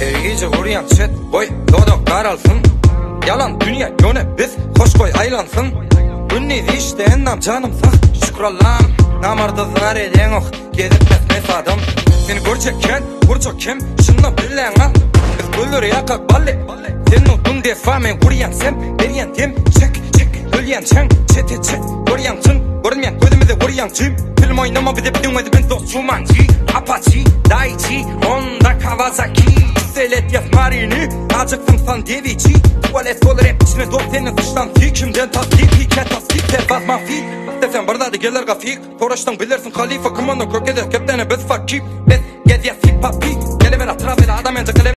Her gije gurýan çet goý dodak garalsyn Ýalan dünýä ýöne biz hoş goý aýlansyn Gündiz işde endam janym sag şükür Allam Namarda zar edeňok gezip mes mes adam Seni görjek kän gurjak kem şunda billäň al Biz gülleri ýakak bally Sen nutun defa men gurýan sem berýän dem çek çek ölýänçäň çete çet görýäň çyn görünmeýän gözümize urýaň jim Film oýnama bize biziň özi biz dost Jumanji Apaçi Daichi Honda Kawasaki Selet ýaz Marini Ajyksyň sandewiçi Tualet bol rep içine dost senden syçdan si kimden tasdik hikä tasdik serbaz mafi Isteseň bir zady geler gafik Soraşsaň bilersiň halyfa kim onda kök eder kepdene biz fakki Biz gezýäs hip hop pi Geleber atrap ele adam entek ele.